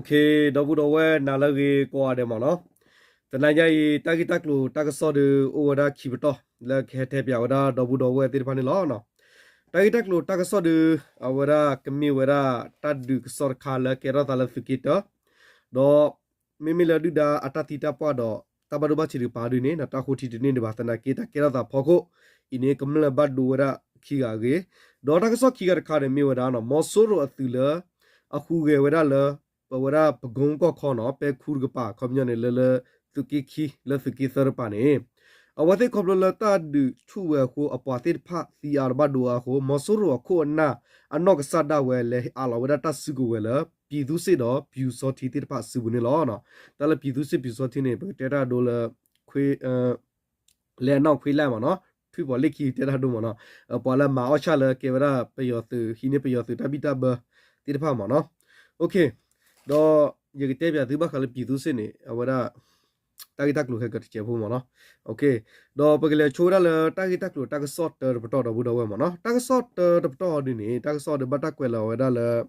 ဒီပုၢ်ဒီဝဲၢ်နၤလၢအဂ့ၤကိးဂၤဒဲးမ့ၢ်နီၤ, တနၤညါအံၤ တၢ်ဂ့ၢ်တၢ်ကျိၤတၢ်ကစီၣ်ဒီး အိၣ်ဝဲဒၣ်ခံပတီၢ် လၢကဟဲတဲပၠးဝဲဒၣ်ဒီပုၢ်ဒီဝဲၢ်သ့ၣ်တဖၣ်န့ၣ်လီၤ. တၢ်ဂ့ၢ်တၢ်ကျိၤတၢ်ကစီၣ်ဒီး အဝဲဒၣ်ကမ့ၢ်ဝဲဒၣ်တၢ်ဒုးကစီၣ်တခါလၢကဲထီၣ်သးလၢသုးက့တၢ, ဒီး မ့မ့ၢ်လၢဒုၣ်ဒါအတၢ်သံတၢ်ပှၢ်ဒီး တၢ်ဘၣ်ဒိဘၣ်ထံးတကပၤဒ်န့ၣ် တၢ်ဃိထံတန့ၢ်ဒံးဘၣ် သနာ်က့တၢ်ကဲထီၣ်သးဖီခိၣ်အံၤန့ၣ် ကမျၢၢ်ဘၣ်ဒိဝဲဒၣ်ခံဂၤအဂ့ၢ်, ဒီးတၢ်ကစီၣ်ခံဂၤတခါန့ၣ်မ့ၢ်ဝဲဒၣ် မီၤစိရိၤအသုးလၢ အဟူးဂဲၤဝဲဒၣ်လၢ ပဝဲဒၣ်ပကိကီၢ်ခီနီၤ ပဲခူတကပၤ ခီပညီန့ၣ် လၢလၢသုးက့ခံ လၢသုးက့သၢတကပၤန့ၣ် အဝဲသ့ၣ်ခီဖျိလၢတၢ်ဒုးဆူၣ်ဝဲအဃိ အပှၤသ့ၣ်တဖၣ်သံအါတဘၣ်ဒိအါအဃိ မီၤစိရိၤအခိၣ်အနၢ် အနီၢ်ကစၢ်ဒၣ်ဝဲလဲၤအးလီၤဝဲဒၣ်တၢ်စုကဝဲၤလၢ ပြည်သူ့စစ်ဒီး ပျူစောထီးသ့ၣ်တဖၣ်အစုပူၤန့ၣ်လီၤ. တၢ်လၢ ပြည်သူ့စစ် ပျူစောထီးန့ၣ် ပကတဲတၢ်ဒိလၢ လဲၤအနီၣ်ခွ့လၢ်မ့ၢ်နီၤ, ထွံၣ်ပီၤလ့ၢ်ခံတဲတၢ်ဒိမ့ၢ်နီၤ, ပှၤလၢမၤအီၣ်ဆၣ်လၢကဲဝဲဒၣ်ပယီၤသုး ဟံးန့ၢ်ပယီၤသုးတၢ်ဘံၣ်တၢ်ဘၢသ့ၣ်တဖၣ်မ့ၢ်နီၤ. ဒီးယကတဲပၠးသုဘၣ်ဃးလၢ ပြည်သူ့စစ် န့ၣ် အဝဲဒၣ် တၢ်ဂ့ၢ်တၢ်ကျိၤခဲကတစဲးဖိမ့ၢ်နီၤ. ဒီးပကလဲၤဆိဝဲဒၣ်လၢတၢ်ဂ့ၢ်တၢ်ကျိၤတၢ်ကစီၣ်တၢတပတီၢ်ဒီပုၢ်ဒီဝဲၢ်မ့ၢ်နီၤ. တၢ်ကစီၣ်တၢတပတီၢ်ဒ်န့ၣ် တၢ်ကစီၣ်ဒီးဘၣ်တၢ်ကွဲးလီၤဝဲဒၣ်လၢ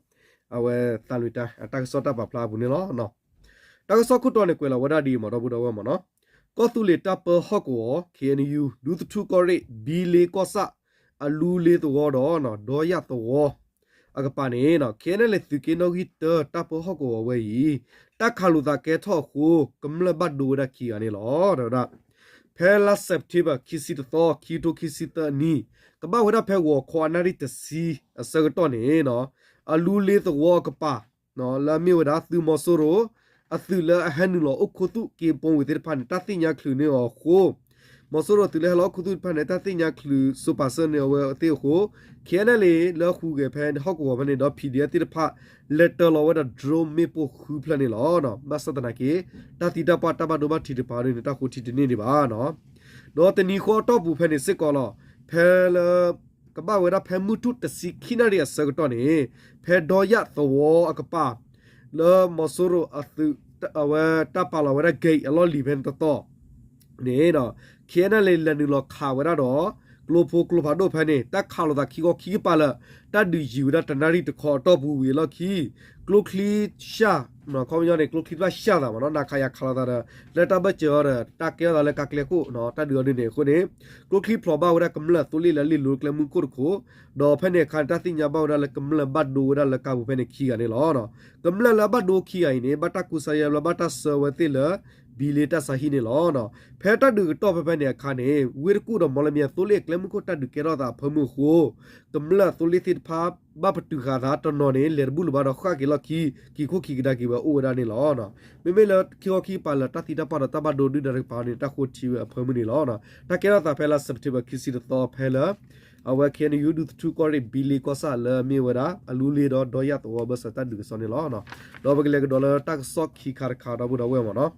အဝဲသးလွံၢ်တၢ် တၢ်ကစီၣ်တၢ်ပာ်ဖျါအပူၤန့ၣ်လီၤ. တၢ်ကစီၣ်ခိၣ်တီန့ၣ် ကွဲးလီၤဝဲဒၣ်ဒ်အံၤမ့ၢ်ဒီပုၢ်ဒီဝဲၢ်မ့ၢ်နီၤ, ကီၢ်သူလ့ၤတၢ်ပၢဟီၣ်ကဝီၤ KNU ဒူသထူၣ်ကီၢ်ရ့ၣ် ဘံလ့ကီၢ်ဆၣ် အလူလ့သဝီဒီး ဒီယၣ်သဝီ အကပၤန့ၣ် KNLA သုးက့နီၣ်ဂံၢ်တၢတၢ်ပၢဟီၣ်ကဝီၤဝဲအံၤ တၢ်ခးလိာ်သးကဲထီၣ်အဃိ ကမျၢၢ်ဘၣ်ဒိဝဲဒၣ်ခံဂၤန့ၣ်လီၤ. ဒီးဝဲဒၣ် ဖဲလါစဲးပထ့ဘၢၣ် ခံဆံတသီ ခံကထိခံဆံသၢနံၣ် ကဘၣ်ဝဲဒၣ်ဖဲဂီၤခီအနၣ်ရံၣ်တဆံအဆၢကတီၢ်န့ၣ် အလူလ့သဝီအကပၤ လၢအမ့ၢ်ဝဲဒၣ်သုးမီၤစိရိၤ အသုးလၢအဟဲနုာ်လီၤအိၣ်ခူသူၣ်က့ၤပိဝ့ၤသ့ၣ်တဖၣ်န့ၣ် တၢ်သ့ၣ်ညါချုးန့ၢ်အီၤအဃိ မီၤစိရိၤအသုးလၢဟဲလီၤအိၣ်ခူသူၣ်တဖၣ်န့ၣ် တၢ်သ့ၣ်ညါချုးစိပာ်စၢၢ်န့ၢ်အဝဲသ့ၣ်အဃိ KNLA လၢဟူးဂဲၤဖဲဟီၣ်ကဝီၤဖဲန့ၣ်ဒီး PDF သ့ၣ်တဖၣ် လဲၤတၢၤလီၤဝဲဒၣ် drone မ့ၣ်ပိၢ်ဃုဖျၢၣ်န့ၣ်လီၤ. ဘၣ်ဆၣ်သနာ်က့ တၢ်သံတၢ်ပှၢ်တၢ်ဘၣ်ဒိဘၣ်ထံးတကပၤဒ်န့ၣ် တၢ်ဃိထံတန့ၢ်ဒံးဘၣ်. ဒီးတနံၤဃီအတီၢ်ပူၤဖဲန့ၣ်စ့ၢ်ကီးလီၤ. ဖဲလၢ ကဘၣ်ဝဲဒၣ်ဖဲမုၢ်ထူၣ်တဆံခံနၣ်ရံၣ်အဆၢကတီၢ်န့ၣ် ဖဲဒီယၣ်သဝီအကပၤ လၢမီၤစိရိၤအသုး အဝဲတၢ်ပာ်လီၤဝဲဒၣ် gate အလီၢ်လံၤဖဲန့ၣ်တတီၤ န့ၣ် KNLA လဲၤနုာ်လီၤခးဝဲဒၣ်ဒီး ကျိဖိကျိဖးဒိၣ်ဖဲန့ၣ် တၢ်ခးလိာ်သးခံခီခံကပၤလၢာ် တၢ်ဒုးယံၤဝဲဒၣ်တနၣ်ရံၣ်တခီအတီၢ်ပူၤဝံၤအလီၢ်ခံ ကျိချံၡၢ် ခီပညီန့ၣ် ကျိချံတဖၣ်ၡၢ်သးမ့ၢ်နီၤ နၤခးယၤခးလိာ်သးဒီး လၢတၢ်ဘၢၣ်စၢၤအီၤဒီး တၢ်ကဲထီၣ်သးလၢကါကျဲခိၣ် တၢ်ဒုးအီၤဒ်န့ၣ်အဃိန့ၣ် ကျိချံဖျိးဘၣ်ဝဲဒၣ်ကမျၢၢ်သိလ့ၣ်လၢလ့ၣ်လိၤကျဲမုၢ်ခိၣ်တခိၣ် ဒီးဖဲန့ၣ်အခါန့ၣ် တၢ်သ့ၣ်ညါဘၣ်ဝဲဒၣ်လၢကမျၢၢ်ဘၣ်ဒိဝဲဒၣ်လၢကါပူၤဖဲန့ၣ်ခံဂၤန့ၣ်လီၤ. ကမျၢၢ်လၢအဘၣ်ဒိခံဂၤအံၤန့ၣ် ဘၣ်တၢ်ကူစါယါဘျီ ဘၣ်တၢ်ဆှၢဝဲသ့ၣ်လၢ ဘံလ့တၢ်ဆါဟံၣ်န့ၣ်လီၤ. ဖဲတၢ်ဒုးကတီၢ်ဖဲဖဲန့ၣ်အခါန့ၣ် ဝ့ၢ်တကူၣ်ဒီးမီၣ်လမၠဲၣ်သိလ့ၣ်အကျဲမုၢ်ခိၣ်တၢ်ဒုးကဲထီၣ်သးအဖၢမုၢ်အဃိ ကမျၢၢ်သိလ့ၣ်သ့ၣ်တဖၣ် ဘၣ်ပတုာ်ဃာ်သးတနီၤန့ၣ် လဲၤတဘူၣ်လၢၤဘၣ်ဒီးဃၣ်က့ၤလီၢ်ခံ က့ၤခိၣ်ခံကဒါက့ၤဝဲအိၣ်ဝဲဒၣ်န့ၣ်လီၤ. မ့မ့ၢ်လၢခံခီခံကပၤလၢာ် တၢ်သံတၢ်ပှၢ်ဒီးတၢ်ဘၣ်ဒိဒုၣ်ဒါတကပၤန့ၣ် တၢ်ဃိထံဝဲအဖၢမုၢ်န့ၣ်လီၤ. တၢ်ကဲထီၣ်သးဖဲလါစဲးပထ့ဘၢၣ်ခံဆံတသီဖဲလၢ အဝဲ KNU ဒူသထူၣ်ကီၢ်ရ့ၣ် ဘံလ့ကီၢ်ဆၣ်လၢအမ့ၢ်ဝဲဒၣ် အလူလ့ဒီးဒီယၣ်သဝီအဘၢၣ်စၢၤတၢ်ဒုးကစီၣ်န့ၣ်လီၤ. ဒီးပကလဲၤကဒီးလၢတၢ်ကစီၣ်ခံခါတခါဒီပုၢ်ဒီဝဲၢ်မ့ၢ်နီၤ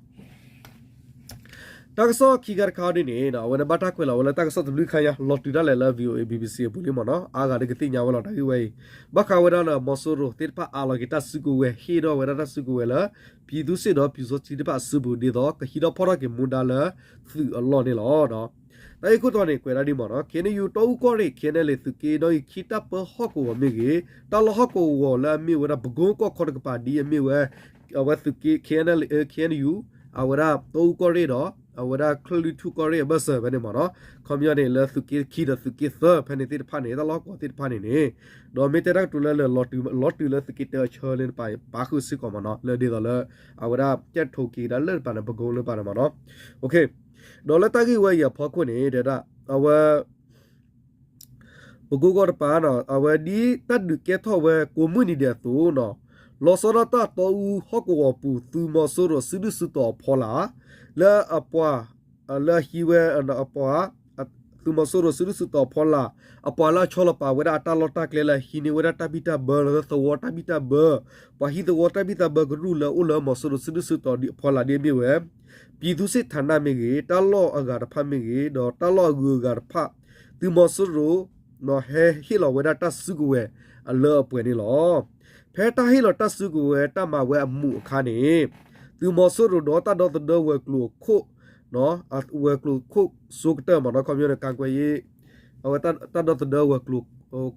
တၢ်ကစီၣ်ခံခါတခါဒ်န့ၣ် အဝဲန့ၣ်ဘၣ်တၢ်ကွဲးလီၤဝဲလၢတၢ်ကစီၣ်တဘျုးခါညါ လီၤတုၤဒၣ်လဲာ်လၢ VOA BBC အပူၤလံမ့ၢ်နီၤ အါဂၤဒ်ကသ့ၣ်ညါဝဲလီၤတၢ်ဂ့ၢ်ဝဲအံၤ ဘၣ်ဃးဝဲဒၣ်လၢမီၤစိရိၤသ့ၣ်တဖၣ်အးလီၤက့ၤတၢ်စုကဝဲၤ ဟ့ၣ်ထီၣ်ဝဲဒၣ်တၢ်စုကဝဲၤလၢ ပြည်သူ့စစ်ဒီး ပျူစောထီးသ့ၣ်တဖၣ်အစုပူၤဒ်သိး ကဟံးထီၣ်ဖီၣ်ထီၣ်က့ၤမူဒါလၢ သုးအလီၢ်န့ၣ်လီၤ. တၢ်ဂ့ၢ်ခိၣ်တီန့ၣ် ကွဲးဒၣ်ဒ်မ့ၢ်နီၤ KNU တီအူကီၢ်ရ့ၣ် KNLA သုးက့နီၣ်ဂံၢ်ခံတၢ်ပၢဟီၣ်ကဝီၤမ့ၢ်ဂ့ၤ တၢ်လီၢ်ဟီၣ်ကဝီၤလၢအမ့ၢ်ဝဲဒၣ် ပကိကီၢ်ခီတကပၤဒ်အမ့ၢ်ဝဲ အဝဲသုးက့ KNLA KNU အဝဲဒၣ်တီအူကီၢ်ရ့ၣ်ဒီး အဝဲဒၣ်ချၢၣ်လွံၢ်ထူၣ်ကီၢ်ရ့ၣ်အဘၢၣ်စၢၤဖဲန့ၣ်မ့ၢ်နီၤ ခီပညီန့ၣ် လၢသုးက့ခံဒီးသုးက့သၢဖဲန့ၣ်သ့ၣ်တဖၣ်န့ၣ် တၢ်လီၢ်ဟီၣ်ကဝီၤသ့ၣ်တဖၣ်န့ၣ်န့ၣ် ဒီးမ့ၢ်တဲတၢ်ကတိၤလၢလၢာ်လီၤတုၤလၢသုးက့တၢအဆၢလၢပာ်ဃုာ်စ့ၢ်ကီးမ့ၢ်နီၤ လၢဒ်သိးလၢ အဝဲဒၣ်ကဲထိၣ်က့ၤကဒါလၢတပၤန့ၣ် ပကိလၢပၤန့ၣ်မ့ၢ်နီၤ ဒီးလၢတၢ်ဂ့ၢ်ဝဲအံၤအဖီခိၣ်န့ၣ် တဲဒၣ် အဝဲ ပကိကီၢ်တပၤနီၤ အဝဲဒ်တၢ်ဒုးကဲထီၣ်ဝဲကိးမုၢ်နံၤဒဲးအသိးနီၤ လီၤဆီဒၣ်တၢ်တီအူဟီၣ်ကဝီၤပူၤ သုးမီၤစိရိၤစုဒုၣ်စုတီၤအဖီလာ် လၢအပှၤ လၢအဟံးဝဲအပှၤ သုးမီၤစိရိၤစုဒုၣ်စုတီၤအဖီလာ် အပှၤလၢအဆီလီၤပာ်ဝဲဒၣ်အတၢ်လီၢ်တၢ်ကျဲလၢအဟံးန့ၢ်ဝဲဒၣ်တၢ်ဘံၣ်တၢ်ဘၢ လၢသဝီတၢ်ဘံၣ်တၢ်ဘၢ ပှၤဟံးသဝီတၢ်ဘံၣ်တၢ်ဘၢကရူၢ်လၢအိၣ်လၢမီၤစိရိၤစုဒုၣ်စုတီၤအဖီလာ်ဒ်အမ့ၢ်ဝဲ ပြည်သူ့စစ်ဌာန မ့ၢ်ဂ့ၤ တၢ်လီၢ်အဂၤတဖၣ်မ့ၢ်ဂ့ၤ ဒီးတၢ်လီၢ်အဂုၤအဂၤတဖၣ် သုးမီၤစိရိၤ ဟဲဟ့ၣ်လီၤဝဲဒၣ်တၢ်စုကဝဲၤအလၢအပှဲၤန့ၣ်လီၤ. ဖဲတၢ်ဟ့ၣ်လီၤတၢ်စုကဝဲၤတၢ်မၤဝဲအမူးအခါန့ၣ် သုးမီၤစိရိၤဒီးတၢ်ဒီသဒၢဝဲၤကျိၤခိၣ် ဝဲၤကျိၤခိၣ်စိကတၢၢ်မ့ၢ်နီၤ ခီပညီန့ၣ် ကးကွဲးယ့ အဝဲတၢ်ဒီသဒၢဝဲၤကျိၤ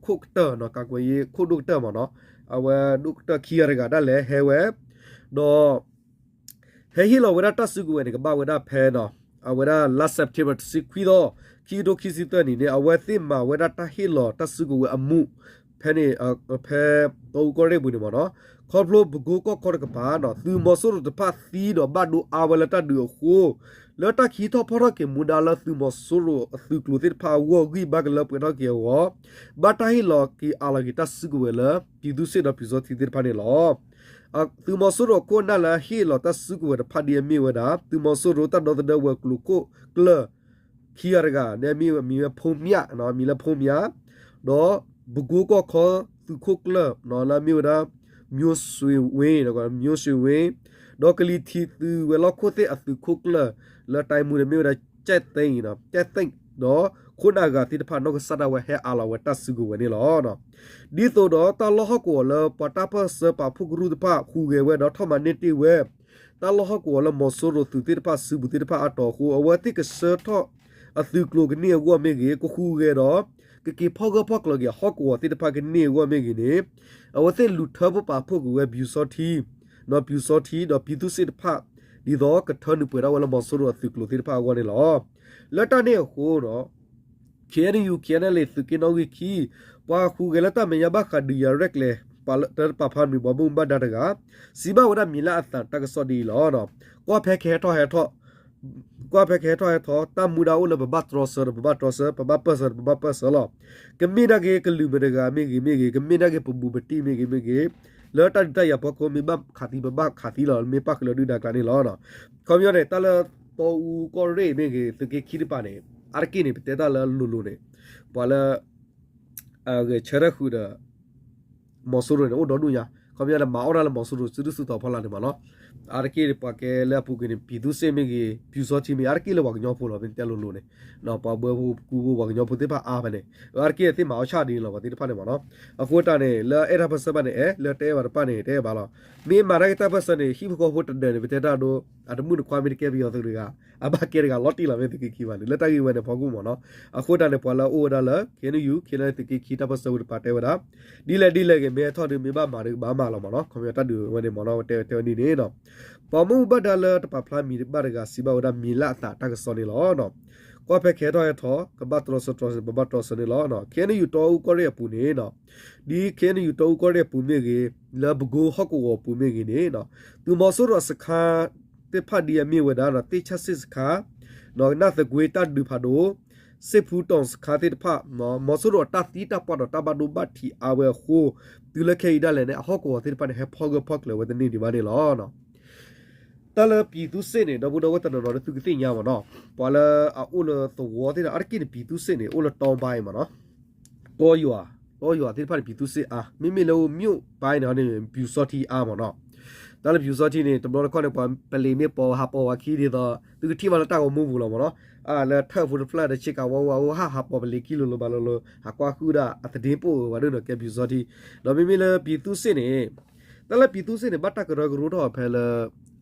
ခိၣ်ကတၢၢ်နီၤ ကးကွဲးယ့ခိၣ်ဒိၣ်ကတၢၢ်မ့ၢ်နီၤ အဝဲဒိၣ်ကတၢၢ်ခံဂၤတဂၤဒၣ်လဲာ်ဟဲဝဲ ဒီး ဟဲဟ့ၣ်လီၤဝဲဒၣ်တၢ်စုကဝဲၤန့ၣ် ကဘၣ်ဝဲဒၣ်ဖဲ အဝဲဒၣ်လါ September တဆံခွံသီ ခံကထိခံဆံသၢနံၣ်န့ၣ် အဝဲသ့ၣ်မၤဝဲဒၣ်တၢ်ဟ့ၣ်လီၤတၢ်စုကဝဲၤအမူး ဖဲန့ၣ် ဖဲတီအူကီၢ်ရ့ၣ်အပူၤန့ၣ်မ့ၢ်နီၤ, ခီဖျိပကိကီၢ်ခီတကပၤ သုးမီၤစိရိၤတဖၣ်သံဒီးဘၣ်ဒိအါဝဲလၢတၢ်ဒုးအဃိ လၢတၢ်ကဟံးထီၣ်ဖီၣ်ထီၣ်က့ၤမူဒါလၢသုးမီၤစိရိၤအသုးကျိၤသ့ၣ်တဖၣ်အဂီၢ် ဂံၢ်ဘါကလၢပှဲၤထီၣ်က့ၤအဂီၢ် ဘၣ်တၢ်ဟ့ၣ်လီၤက့ၤအးလီၤက့ၤတၢ်စုကဝဲၤလၢ ပြည်သူ့စစ်ဒီးပျူစောထီးသ့ၣ်တဖၣ်န့ၣ်လီၤ. သုးမီၤစိရိၤအခိၣ်အနၢ်လၢအဟ့ၣ်လီၤတၢ်စုကဝဲၤတဖၣ်ဒ်အမ့ၢ်ဝဲဒၣ် သုးမီၤစိရိၤတၢ်ဒီသဒၢဝဲၤကျိၤခိၣ်ကျၢၢ် ခံဂၤတဂၤ မံၤဝဲ မံၤဝဲဖိမၠး, မံၤလၢဖိမၠး, ဒီးပကိကီၢ်ခီသုးခိၣ်ကျၢၢ် လၢအမ့ၢ်ဝဲဒၣ် မျိုးဆွေဝင်း, မျိုးဆွေဝင်း, ဒီးကလံၤထံးသုးဝဲၤလီၢ်ခိၣ်သ့ၣ်အသုးခိၣ်ကျၢၢ် လၢတိုင်းမှူးန့ၣ်မ့ၢ်ဝဲဒၣ် ကၠဲၣ်သ့ၣ်, ကၠဲၣ်သ့ၣ်, ဒီးခိၣ်နၢ်ဂၤသ့ၣ်တဖၣ်နီၢ်ကစၢ်ဒၣ်ဝဲဟဲအးလီၤဝဲတၢ်စုကဝဲၤန့ၣ်လီၤ. ဒ်သိးဒီးတၢ်လီၢ်ဟီၣ်ကဝီၤလၢပှၤတၢ်ပၢၢ်ဆၢပာ်ဖှိၣ်ကရူၢ်တဖၣ်ဟူးဂဲၤဝဲဒီးထီၣ်မၤန့ၢ်တ့ၢ်ဝဲ တၢ်လီၢ်ဟီၣ်ကဝီၤလၢမီၤစိရိၤသုးသ့ၣ်တဖၣ်စုပူၤသ့ၣ်တဖၣ်အတီၤအဃိ အဝဲသ့ၣ်ကဆှၢထီၣ်အသုးကျိၤကန့ၢ်အဂီၢ်မ့ၢ်ဂ့ၤ, ကဟူးဂဲၤဒီး ကက့ၤဖီၣ်ဂၢၢ်ဖီၣ်ကျၢၤက့ၤဟီၣ်ကဝီၤသ့ၣ်တဖၣ်ကန့ၢ်အဂီၢ်မ့ၢ်ဂ့ၤန့ၣ် အဝဲသ့ၣ်လူၤထၢဖှိၣ်ပာ်ဖှိၣ်ကွံာ်ဝဲ ပျူစောထီး, ပျူစောထီး ဒီးပြည်သူ့စစ်တဖၣ် ဒ်သိးကထၢနုာ်ပှဲၤထီၣ်ဝဲလၢမီၤစိရိၤအသုးကျိၤသ့ၣ်တဖၣ်အဂီၢ်န့ၣ်လီၤ. လၢတၢ်န့ၣ်အဃိဒီး KNU KNLA သုးက့နီၣ်ဂံၢ်ခံ ပှၤဟူးဂဲၤလၢတၢ်မဲာ်ညါဘၣ်ဃးဒုးယၤရဲၣ်ကျဲၤ ပှၤလၢတပာ်ဖျါမံၤ ပှၤဘၣ်မူဘၣ်ဒါတဂၤ စံးဘၣ်ဝဲဒၣ်မံၤလၢအသးတၢ်ကစီၣ်ဒ်အံၤလီၤ. ကွၢ်ဖဲကဟဲထီၣ်ဟဲထီၣ် ကွၢ်ဖဲကဟဲထီၣ်ဟဲထီၣ် တၢ်မူဒါအိၣ်လၢပဘၣ်တြီဆၢဒီးပဘၣ်တြီဆၢ, ပဘၣ်ပၢၢ်ဆၢဒီးပဘၣ်ပၢၢ်ဆၢလီၤ. ကမ့ၢ်ဒၣ်က့ၤကလုာ်မတၤတဂၤမ့ၢ်ဂ့ၤမ့ၢ်ဂ့ၤ, ကမ့ၢ်ဒၣ်က့ၤပဘူးပတံၢ်မ့ၢ်ဂ့ၤမ့ၢ်ဂ့ၤ, လၢတၢ်ဒုးတၢ်ယၤဖီခိၣ် မ့ၢ်ဘၣ်ခးသံ ပဘၣ်ခးသံလီၤ, မ့ၢ်ပၣ်ဃုာ်လၢဒုၣ်ဒါကျါန့ၣ်လီၤ. ခီပညီန့ၣ် တၢ်လၢတီအူကီၢ်ရ့ၣ်မ့ၢ်ဂ့ၤ သုးက့ခံတပၤန့ၣ် အါတက့ၢ်န့ၣ် ပတဲတၢ်လၢလိၤလိၤန့ၣ် ပှၤလၢ ဂဲၤဆၢထၢၣ်ဃုာ်ဒီး မီၤစိရိၤန့ၣ် အိၣ်ဒီဒူၣ်ညါ, ခီပညီန့ၣ်မၤအီၣ်တၢ်လၢမီၤစိရိၤစုဒုၣ်စုတီၤဖီလာ်န့ၣ်မ့ၢ်နီၤ, အါတက့ၢ်ပှၤကဲလၢအပူၤကွံာ်န့ၣ် ပြည်သူ့စစ်မ့ၢ်ဂ့ၤ ပျူစောထီးမ့ၢ်ဂ့ၤ အါတက့ၢ်လၢပှၤကညီဖိလီၤ, မ့ၢ်တဲလိၤလိၤန့ၣ်, ပှၤဘၢဖိကူဖိပှၤကညီဖိသ့ၣ်တဖၣ်အါဖဲန့ၣ် အါတက့ၢ်သ့ၣ်မၤအီၣ်ဆၣ်ဒ်န့ၣ်လီၤ ပှၤသ့ၣ်တဖၣ်န့ၣ်မ့ၢ်နီၤ, အဃိတၢ်န့ၣ် လၢအဲၣ်တၢ်ပၢၢ်ဆၢဘၣ်န့ၣ် အဲၣ်, လၢတအဲၣ်ဘၣ်တဖၣ်န့ၣ် တအဲၣ်ဘၣ်လီၤ, မ့ၢ်မၤတၢ်က့ၤတၢ်ပၢၢ်ဆၢန့ၣ် ဟံၣ်ဖိဃီဖိတဒၢးန့ၣ် ပတဲတၢ်ဒိ အတမုၣ်တခွါမ့ၢ်တကဲပယီၤသုးတဂၤ အဘၣ်ကဲတဂၤလီၤတံၢ်လီၤ မ့ၢ်သုးက့ခံဘၣ်န့ၣ် လၢတၢ်ဂ့ၢ်ဝဲန့ၣ်ဖီခိၣ်မ့ၢ်နီၤ, အဃိတၢ်န့ၣ် ပှၤလၢအအိၣ်ဝဲဒၣ်လၢ KNU KNLA သုးက့ခံတၢ်ပၢၢ်ဆၢဖိတပၤတဲဝဲဒၣ် ဒ်လဲၣ်ဒ်လဲၣ်ဂ့ၤ မ့ၢ်ဟဲထီၣ်ဒုး မ့ၢ်ဘၣ်မၤဒုး ကဘၣ်မၤလီၤမ့ၢ်နီၤ, ခီပညီတၢ်ဒုးဝဲန့ၣ်မ့ၢ်နီၤ တဲဝဲတဲဝဲဒ်န့ၣ်နီၤ, ပှၤမူဘၣ်ဒါလၢတပာ်ဖျါမံၤဘၣ်တဂၤ စံးဘၣ်ဝဲဒၣ်မံၤလၢအသးတၢ်ကစီၣ်န့ၣ်လီၤ. ကွၢ်ဖဲကဟဲထီၣ်ဟဲထီၣ် ကဘၣ်တြီဆၢတြီဆၢ ပဘၣ်တြီဆၢန့ၣ်လီၤ, KNU တီအူကီၢ်ရ့ၣ်အပူၤန့ၣ် ဒ် KNU တီအူကီၢ်ရ့ၣ်အပူၤမ့ၢ်ဂ့ၤ, လၢပကိဟီၣ်ကဝီၤအပူၤမ့ၢ်ဂ့ၤန့ၣ် သုးမီၤစိရိၤအစခါသ့ၣ်တဖၣ်ဒ်အမ့ၢ်ဝဲဒၣ် သ့ၣ်ဆၣ်စ့ၣ်စခါ, နၢ်သကွ့တၢ်ဒုးဖးဒိၣ်, စ့ၣ်ဖူတီၣ်စခါသ့ၣ်တဖၣ်, မီၤစိရိၤအတၢ်သံတၢ်ပှၢ်ဒီးတၢ်ဘၣ်ဒိဘၣ်ထံးအါဝဲအဃိ, တုၤလၢခဲအံၤဒၣ်လဲာ်န့ၣ် အဟီၣ်ကဝီၤသ့ၣ်တဖၣ်န့ၣ် ဟဲဖီၣ်ဂၢၢ်ဖီၣ်ကျၢၤဝဲတန့ၢ်ဒံးဘၣ်န့ၣ်လီၤ. တၢ်လၢ ပြည်သူ့စစ်န့ၣ် ဒီပုၢ်ဒီဝဲၢ်တနီၤနီၤ သုကသ့ၣ်ညါမ့ၢ်နီၤ, ပှၤလၢအအိၣ်လၢသဝီသ့ၣ်ဒီး အါတက့ၢ်န့ၣ် ပြည်သူ့စစ်န့ၣ် အိၣ်လၢတီဘါအံၤမ့ၢ်နီၤ, တီယွၤ, တီယွၤသ့ၣ်တဖၣ်န့ၣ် ပြည်သူ့စစ်အါ, မ့မ့ၢ်လၢ မြို့ပိုင်းန့ၣ်န့ၣ် ပျူစောထီးအါမ့ၢ်နီၤ, တၢ်လၢ ပျူစောထီးန့ၣ် တဘျီတခီၣ်န့ၣ် ပှၤပလံၤမ့ၢ်ပိာ်ဟးပိာ်ဝဲခံဒ်သိး သုကထံၣ်ဘၣ်လၢတၢ်ဂီၤမူပူၤလီၤမ့ၢ်နီၤ, လၢထၢၣ်ဖိတဖျၢၣ်ဒီး ဆ့ကၤဝါဝါအိၣ် ဟးဟးပိာ်ပလံၤခံလိၤလိၤဘၣ်လိၤလိၤ ဟးကွၢ်ဃုာ်ဒၣ်အသဒ့ပအိၣ်ဝဲဒၣ်န့ၣ် ကဲ ပျူစောထီး, ဒီးမ့မ့ၢ်လၢ ပြည်သူ့စစ်န့ၣ် တၢ်လၢ ပြည်သူ့စစ်န့ၣ် ဘၣ်တၢ်ကရၢကရိထီၣ်ဖဲလၢ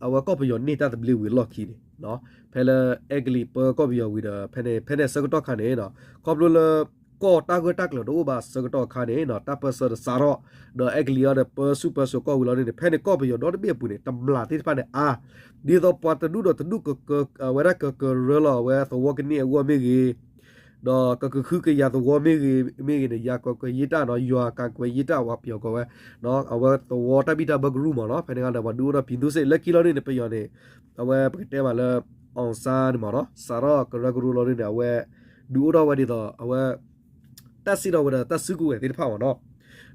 အဝဲကီၢ်ပယီၤန့ၢ်တၢ်သဘျ့ဝံၤအလီၢ်ခံန့ၣ်, ဖဲလၢအဲကလံးပၢကီၢ်ပယီၤဝံၤဒီး ဖဲန့ၣ် ဖဲန့ၣ်အဆၢကတီၢ်ခါန့ၣ် ခီဖျိလၢ ကီၢ်တၢ်ဂၢၢ်တၢ်ကျၢၤတအိၣ်ဘၣ်အဆၢကတီၢ်အခါန့ၣ် တၢ်ပၢၢ်ဆၢဒီးစးထီၣ်, ဒီးအဲကလံးအံၤဒီးပၢဆူၣ်ပၢစိးကီၢ်ဝံၤလီၤန့ၣ် ဖဲန့ၣ်ကီၢ်ပယီၤဒီတဘ့ၣ်အပူၤန့ၣ် တမျၢ်သ့ၣ်တဖၣ်န့ၣ်အါ, ဒ်သိးပှၤတဒူၣ်ဒီးတဒူၣ်ကက အဝဲဒၣ်ကကရၢလီၤအဝဲသဝီကန့ၢ်အဂီၢ်မ့ၢ်ဂ့ၤ ဒီးကကဟုကယာ်သဝီမ့ၢ်ဂ့ၤ မ့ၢ်ဂ့ၤန့ၣ် ယၤကကယ့တၢ်နီၤ ယွၤကကွဲးယ့တၢ်ဝဲပယီၤကီးဝဲ, အဝဲသဝီတၢ်ဘံၣ်တၢ်ဘၢကရူၢ်မ့ၢ်နီၤ ဖဲန့ၣ်ခါဒီး ပှၤဒုးအိၣ်ထီၣ် ပြည်သူ့စစ် လၢခံလီၤဒ်န့ၣ် ပယီၤန့ၣ် အဝဲပကတဲမးလၢ အောင်ဆန်းန့ၣ်မ့ၢ်နီၤ စးထီၣ်ကရၢကရိလီၤဒ်န့ၣ် အဝဲ ဒုးအိၣ်ထီၣ်ဝဲဒ်သိး အဝဲ တၢ်စံးထီၣ်ဝဲဒီးတၢ်စုကဝဲၤသ့ၣ်တဖၣ်မ့ၢ်နီၤ,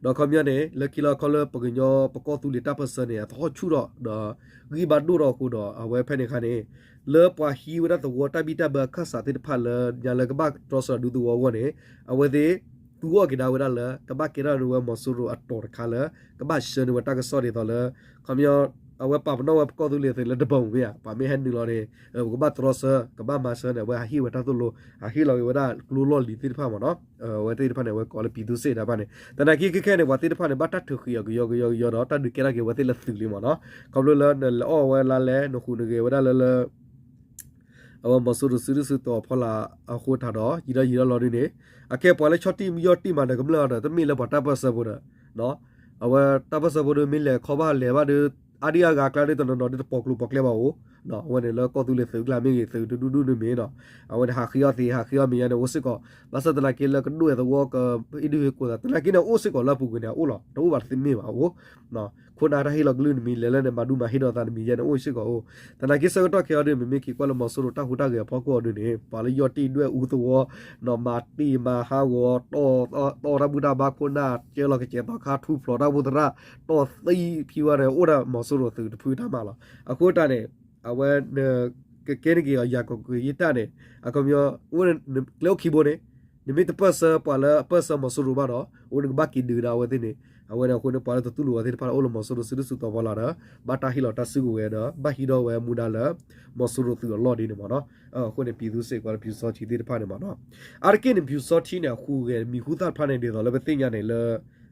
ဒီးခီပညီန့ၣ် လၢခံလီၤခီလၢပကညီပကီၢ်သူလ့ၤတၢ်ပၢၢ်ဆၢန့ၣ် အသဟီၣ်ဆူၣ်ထီၣ် ဒီးဂံၢ်ဘါဒိၣ်ထီၣ်အဃိဒီး အဝဲဖဲန့ၣ်အခါန့ၣ် လၢပှၤဟံးဝဲဒၣ်သဝီတၢ်ဘံၣ်တၢ်ဘၢအခၢၣ်စးသ့ၣ်တဖၣ်လၢ ညါလၢကဘၣ်တြီဆၢဒူသဝီအဂီၢ်န့ၣ် အဝဲသ့ၣ် သူအီၣ်က့ၤဒၣ်ဝဲဒၣ်လၢ ကဘၣ်ကဲထီၣ်န့ၢ်ဝဲမီၤစိရိၤအတီၤတခါလၢ ကဘၣ်ဆှၢန့ၢ်ဝဲတၢ်ကစီၣ်ဒ်သိးလၢ ခီပညီ အဝဲပာ်ပနီၣ်ဝဲပကီၢ်သူလ့ၤသ့ၣ်လၢတဘၢၣ်မ့ၢ်ဧါ ပှၤမ့ၢ်ဟဲနုာ်လီၤန့ၣ် ပကဘၣ်တြီဆၢ ကဘၣ်မၤဆၢန့ၣ် အဝဲဟးဟ့ၣ်ဝဲတၢ်သိၣ်လိ ဟးဟ့ၣ်လီၤက့ၤဝဲဒၣ်ကျိလီၢ်လံၤသ့ၣ်တဖၣ်မ့ၢ်နီၤ, အဝဲသ့ၣ်တဖၣ်န့ၣ် အဝဲကိးလၢ ပြည်သူ့စစ် တၢ်တဖၣ်န့ၣ် သနာ်က့ခဲခဲန့ၣ် ပှၤသ့ၣ်တဖၣ်န့ၣ် ဘၣ်တၢ်ထုးဃံးအီၤကယီကယီကယီဒီး တၢ်ဒုးကဲထီၣ်က့ၤဝဲသ့ၣ်လၢသုးလံမ့ၢ်နီၤ, ခီဖျိလၢနလဲၤအီၣ်ဝဲလါလဲ နဃုာ်နဂဲၤဝဲဒၣ်လၢလၢ အဝဲမီၤစိရိၤစုဒုၣ်စုတီၤအဖီလာ်အဃိသတးဒီး ယံာ်ဒီးယံာ်ဒီးလီၤဒုန့ၣ် အခဲပှၤလၢဆီၣ်တံၢ်မ့ၢ်ယီၢ်တံၢ်မးဒီးကမျၢၢ်အီၤဒီး တမ့ၢ်လၢပှၤတၢ်ပၢၢ်ဆၢဖိဒီး အဝဲတၢ်ပၢၢ်ဆၢဖိဒီးမ့ၢ်လဲၤခီဘၣ်လဲၤဘၣ်ဒီး အါဒံအါဂၤအကျါဒ်တနီၤနီၤဒ်တပိာ်ကျိၤပိာ်ကျဲဘၣ်အိၣ်, အဝဲန့ၣ်လၢကီၢ်သူလ့ၤသုးကျါမ့ၢ်ဂ့ၤ သုးတဒူၣ်ဒူၣ်န့ၣ်မ့ၢ်နီၤ, အဝဲန့ၣ်ဟးဃ့အီၣ်သ့ ဟးဃ့အီၣ်မဲာ်ညါန့ၣ်အိၣ်စ့ၢ်ကီး, ဘၣ်ဆၣ်သနာ်က့လၢကဒိၣ်ဝဲသဝီ ကအ့ၣ်ဒုၣ်ဟ့ၣ်ကိၢ်သး သနာ်က့န့ၣ်အိၣ်စ့ၢ်ကီးလၢအပူၤကွံာ်န့ၣ် အအိၣ်လီၤ, တအိၣ်ဘၣ်တသ့မ့ၢ်ဘၣ်အိၣ် ခိၣ်နၢ်တၢ်ဟ့ၣ်လီၤကလုၢ်နမံၤလဲၤလၢန့ၣ် မၤဒူမၤဟ့ၣ်ဒီးသးနမံၤယဲန့ၣ် အိၣ်စ့ၢ်ကီးအိၣ်. သနာ်က့ဆၢကတီၢ်ခဲအံၤဒ်န့ၣ် မ့မ့ၢ်က့ၤကွၢ်လၢမီၤစိရိၤတၢ်ဟူးတၢ်ဂဲၤအဖီခိၣ်အီၤဒ်န့ၣ် ပှၤလၢယီၢ်တ့ၢ်ဒွဲၣ်အူသဝီ နီၢ်မၤတ့ၢ်မၤဟးဂီၤ တီၢ်တၢ်ဘူၣ်တၢ်ဘါခိၣ်နၢ် ကၢလီၤကစဲးသီခါ ထူဖျိးတၢ်အိၣ်ဖှိၣ်သရၣ် တီၢ်သံဖံဝဲန့ၣ် အိၣ်ဒၣ်မီၤစိရိၤသုးတဖုတၢ်မၤလီၤ. အဃိတၢ်န့ၣ် အဝဲ ကကဲန့ၣ်က့ၤအီၤယၤကီၢ်က့ၤယတၢ်န့ၣ် အခီပညီ အိၣ်ကျဲအိၣ်ခံဘိန့ၣ် နမ့ၢ်တပၢၢ်ဆၢပှၤလၢအပၢၢ်ဆၢမီၤစိရိၤဘၣ်ဒီး အိၣ်နကဘၣ်က့ၤဒုးဒၣ်အဝဲသ့ၣ်န့ၣ် အဝဲန့ၣ်အဃိန့ၣ် ပှၤလၢတတူၢ်လိာ်ဝဲသ့ၣ်တဖၣ်လၢအိၣ်လၢမီၤစိရိၤစုဒုၣ်စုတီၤဖီလာ်ဒီး ဘၣ်တၢ်ဟ့ၣ်လီၤတၢ်စုကဝဲၤဒီး ဘၣ်ဟံးဒီးဝဲမူဒါလၢ မီၤစိရိၤသုးအလီၢ်ဒ်န့ၣ်မ့ၢ်နီၤ. အဃိန့ၣ် ပြည်သူ့စစ် ကွၢ်လၢ ပျူစောထီး သ့ၣ်တဖၣ်န့ၣ်မ့ၢ်နီၤ. အါတက့ၢ်န့ၣ် ပျူစောထီးန့ၣ် အဟူးဂဲၤမံၤဟူသၣ်တဖၣ်န့ၣ် ဒ်သိးလၢပသ့ၣ်ညါန့ၣ်လၢ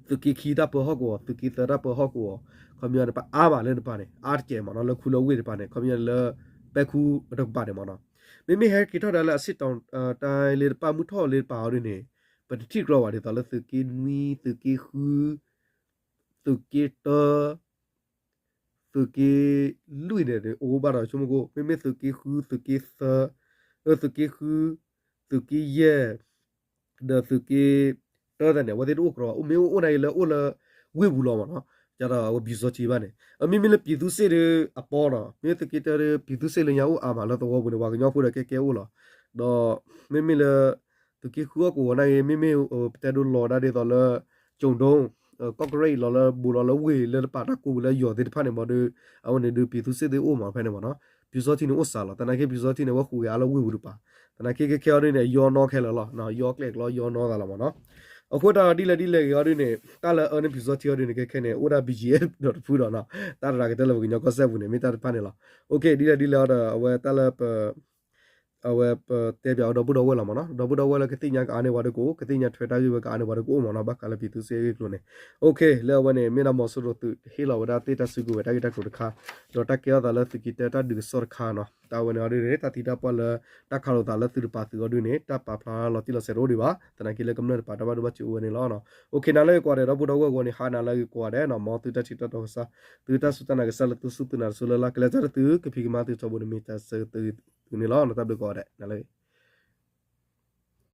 သုးက့ခံတၢ်ပၢဟီၣ်ကဝီၤ သုးက့သၢတၢ်ပၢဟီၣ်ကဝီၤ ခီပညီန့ၣ် ပအါမးလၢတပၤန့ၣ် အါတက့ၢ်မ့ၢ်နီၤ လၢခူလၢဝ့ၢ်တပၤန့ၣ် ခီပညီန့ၣ်လၢ ပဲခူးတကပၤန့ၣ်မ့ၢ်နီၤ. မ့မ့ၢ်ဟဲက့ၤထီၣ်ဒၣ်လၢအဆ့ၣ်တီၤ တၢ်လ့တပၤ မုၢ်ထီၣ်လ့တပၤအီၤဒ်န့ၣ် ပတထံၣ်ကြီဘၣ်ဒ်သိးလၢသုးက့နွံ သုးက့ဃု သုးက့တၢ သုးက့လွံၢ်န့ၣ် အိၣ်ဘၣ်ဒီးဆိကမိၣ်ကိၣ် မ့မ့ၢ်သုးက့ဃု သုးက့သၢ သုးက့ဃု သုးက့ယဲၢ် ဒီးသုးက့တၢတၢ်န့ၣ် အဝဲသ့ၣ်တအိၣ်ကြီဘၣ် မ့ၢ်အိၣ်အိၣ်နၤအံၤလၢအိၣ်လၢ ဝ့ၢ်ပူၤလီၤမ့ၢ်နီၤ. ကဒီးအဝဲ ပျူစောထီး ဘၣ်န့ၣ် မ့မ့ၢ်လၢ ပြည်သူ့စစ် ဒီးအပီနီၤ မ့မ့ၢ်သုးက့တၢဒီး ပြည်သူ့စစ် လၢညါအိၣ်အါမးလၢသဝီပူၤန့ၣ် ပှၤကညီဖိဒီးကဲကဲအိၣ်လီၤ. ဒီး မ့မ့ၢ်လၢ သုးက့ဃုဟီၣ်ကဝီၤနာ်က့ မ့မ့ၢ် ပတဲဒိလီၤဒၣ်ဒ်သိးလၢ ကၠိၤဒိ ကီၢ်ကရ့ၣ်အံၤလီၤလၢဘူးလီၤလၢဝ့ၢ်လၢတပၤတၢ်ကိးပူၤလၢယီၤသ့ၣ်တဖၣ်န့ၣ်မ့ၢ်ဒီး အဝဲန့ၣ်ဒီး ပြည်သူ့စစ် သ့ၣ်အိၣ်မးဖဲန့ၣ်မ့ၢ်နီၤ. ပျူစောထီး န့ၣ်အိၣ်စှၤလီၤ သနာ်က့ ပျူစောထီး န့ၣ် အဝဲဟူးဂဲၤအါလၢဝ့ၢ်ပူၤတပၤ သနာ်က့ခဲခဲအီၤဒ်န့ၣ် ယီနီၢ်ခဲလၢာ်လီၤ ယီကျဲၣ်ကျီယီနီၢ်သးလီၤမ့ၢ်နီၤ. အဃိတၢ်ဒ်လဲၣ်ဒ်လဲၣ်ဂ့ၤအီၤဒ်န့ၣ် တၢ်လၢအအၢန့ၢ် ပျူစောထီး အီၤဒ်န့ၣ် ခဲခဲန့ၣ် အိၣ်ဒၣ် BGF ဒီးတဖုဒီးနီၤ တၢ်တရၤကတၢၢ်လၢပကညီကီၢ်စဲၣ်ပူၤန့ၣ် မ့ၢ်တၢ်တဖၣ်န့ၣ်လီၤ. ဒ်လဲၣ်ဒ်လဲၣ်အီၤဒီး အဝဲတၢ်လၢပ အဝဲပတဲပၠးအီၤဒီပုၢ်ဒီဝဲၢ်လီၤမ့ၢ်နီၤ ဒီပုၢ်ဒီဝဲၢ်လၢကသ့ၣ်ညါကအါန့ၢ်ပှၤဒီးကအိၣ် ကသ့ၣ်ညါထွဲတၢ်ဂ့ၢ်ဝဲကအါန့ၢ်ပှၤဒီးကအိၣ်မ့ၢ်နီၤ ဘၣ်ဃးလၢ ပြည်သူ့စစ် အဂ့ၢ်အကျိၤန့ၣ် လၢအဝဲန့ၣ် မ့ၢ်ဒၣ်မီၤစိရိၤသုးဟ့ၣ်လီၤဝဲဒၣ်သ့ၣ်တၢ်စုကဝဲၤတၢ်ဂ့ၢ်တၢ်ကျိၤတခါ ဒီးတၢ်ကဲထီၣ်သးလၢသုးက့တၢတၢ်ဒုးကစီၣ်တခါနီၤ တၢ်ဝဲန့ၣ်အီၤဒ်န့ၣ် တၢ်သံတၢ်ပှၢ်လၢ တၢ်ခးလိာ်သးလၢသုးတပၤသုးအီၤဒ်န့ၣ် တၢ်ပာ်ဖျါလီၤတံၢ်လီၤဆဲးတအိၣ်ဒံးဘၣ် သနာ်က့လၢကမျၢၢ်တပၤတၢ်ဘၣ်ဒိဘၣ်ထံးအိၣ်ဝဲန့ၣ်လီၤ. နၤလၢအဂ့ၤကိးဂၤဒဲး ဒီပုၢ်ဒီဝဲၢ်ဂီၢ်န့ၣ် ဟါနၤလၢအဂ့ၤကိးဂၤဒဲးနီၤ မ်သုတၢ်ထံၣ်တၢ်တီကစၢ် သုတၢ်စူၢ်တၢ်နာ်ကစၢ်လၢသုစူၢ်သုနာ်တစိၤလၢ်လၢ် ကလဲၤတၢ်လၢသုကဖံးကမၤသုထီဘိန့ၣ်မ့ၢ်တၢ်ဆၢသုန့ၣ်လီၤ. နတၢ်ဘျုးကိးဂၤဒဲး နၤလၢအဂ့ၤ